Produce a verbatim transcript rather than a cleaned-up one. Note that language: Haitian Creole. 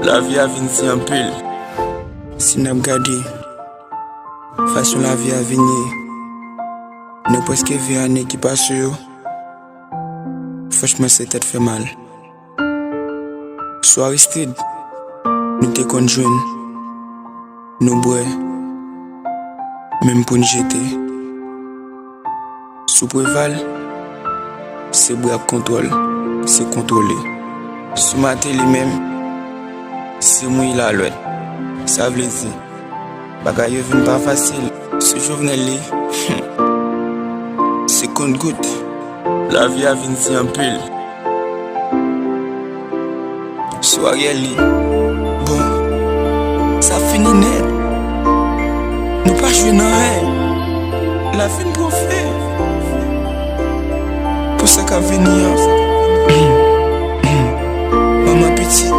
Lavi a vin di anpil. Si n ap gade fason lavi a vin ye nan prèske ven ane ki pase yo, franchman, se tèt fè mal. Sou Aristide, nou te konn jwenn, nou bwè, menm pou n jete. Sou Preval, se bri ak kontwòl, se kontwole. Sou Martelly menm, se mouye lalwèt. Sa vle di, bagay yo vin pa fasil. Sou Jovenel li, se kont gout. Lavi a vin di anpil. Sou Ariel li, bon, sa fini nèt. Nou pa jwe nan anyen. Lavi n pran fen. Pou sa k ap vini an, manman pitit,